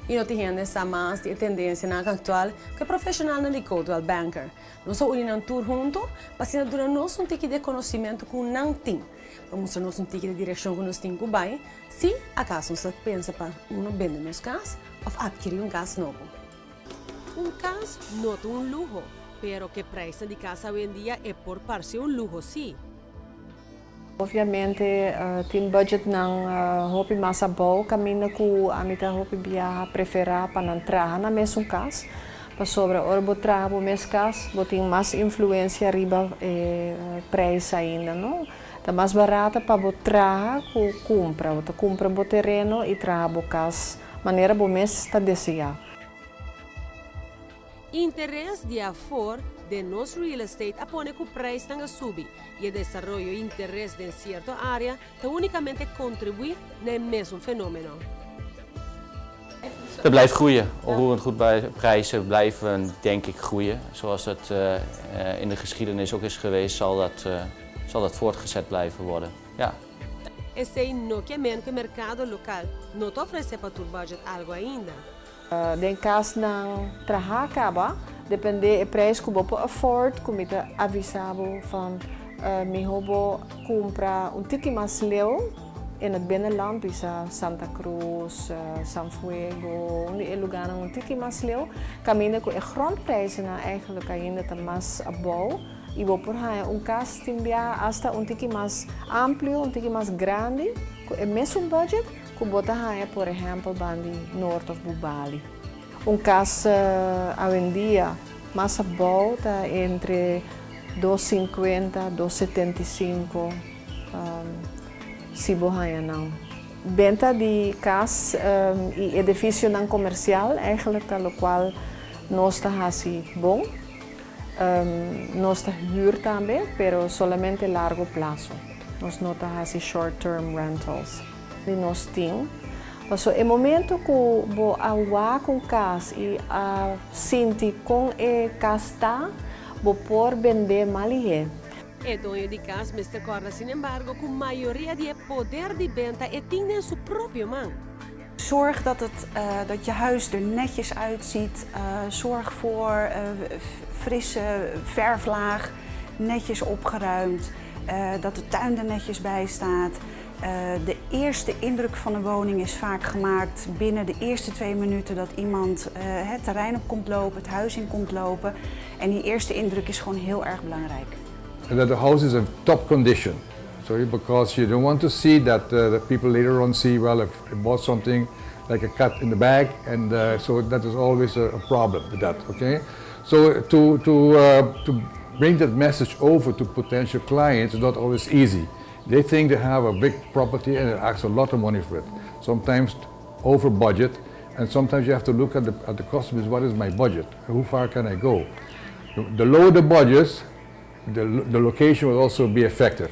I no tin hende sa mas di e tendensianan aktual ku e profeshonalnan di Coldwell Banker. Nos a uni nan tur huntu pa asina duna nos un tiki di e konosementu ku nan tin, pa mustra nos un tiki di e direkshon ku nos tin ku bai si akaso nos ta pensa pa uno bende nos kas òf atkirí un kas nobo. Un kas no ta un luho, pero ku e preisnan di kas awendia e por parse un luho sí. Obviamente tin budgetnan hopi mas abou kaminda ku ami ta hopi biaha preferá pa nan traha nan mesun kas, pasobra ora bo traha bo mes kas bo tin mas influensia riba e preis ainda, no. Ta mas barata pa bo traha ku kumpra, bo ta kumpra bo tereno i traha bo kas manera bo mes ta deseá. Interes di afor den nos real estate a pone ku preisnan a subi i e desaroyo i interes den sierto área ta únikamente kontribuí na e mesun fenómeno. Het blijft groeien. Onroerend goed prijzen blijven, denk ik, groeien. Zoals het in de geschiedenis ook is geweest, zal dat voortgezet blijven worden. Ja. Esei no ke men ku e merkado lokal no ta ofresé pa tur budget algu ainda. Den kasnan trahá kaba, dependé e preis ku bo por afford, ku mi ta avisá bo van mihó bo kumpra un tiki mas leu in het binnenland, bisa Santa Cruz, San Fuego, un di e lugánan un tiki mas leu, kaminda ku e grondprijzennan eigenlijk ainda ta mas abou i bo por haña un kas tin bia asta un tiki mas amplio, un tiki mas grandi, ku e mesun budget ku bo ta haña, por ehèmpel, banda di Noord òf Bubali. Un kas awendia mas abou ta entre 250, 275 si bo haña nan. Benta di kas i edifisionan komersial eigenlijk ta lokual nos ta hasi bon. Nos ta huur tambe, pero solamente largo plaso. Nos no ta hasi short-term rentals. I nos tin. Paso e momento ku bo a wak un kas i a sinti kon e kas ta, bo por bende mas lihé. E doño di kas mester kòrda, sin embargo, ku mayoria di e poder di benta e tin den su propio man. Zorg dat je huis er netjes uitziet. Zorg voor frisse verflaag, netjes opgeruimd. Dat de tuin er netjes bij staat. De eerste indruk van een woning is vaak gemaakt binnen de eerste 2 minuten dat iemand het terrein op komt lopen, het huis in komt lopen. En die eerste indruk is gewoon heel erg belangrijk. And that the house is in top condition. So because you don't want to see that the people later on see, well, if I bought something like a cat in the bag, and so that is always a problem with that. Okay, so to bring that message over to potential clients is not always easy. They think they have a big property and they ask a lot of money for it. Sometimes over budget, and sometimes you have to look at the customers. What is my budget? How far can I go? The lower the budgets, the location will also be effective.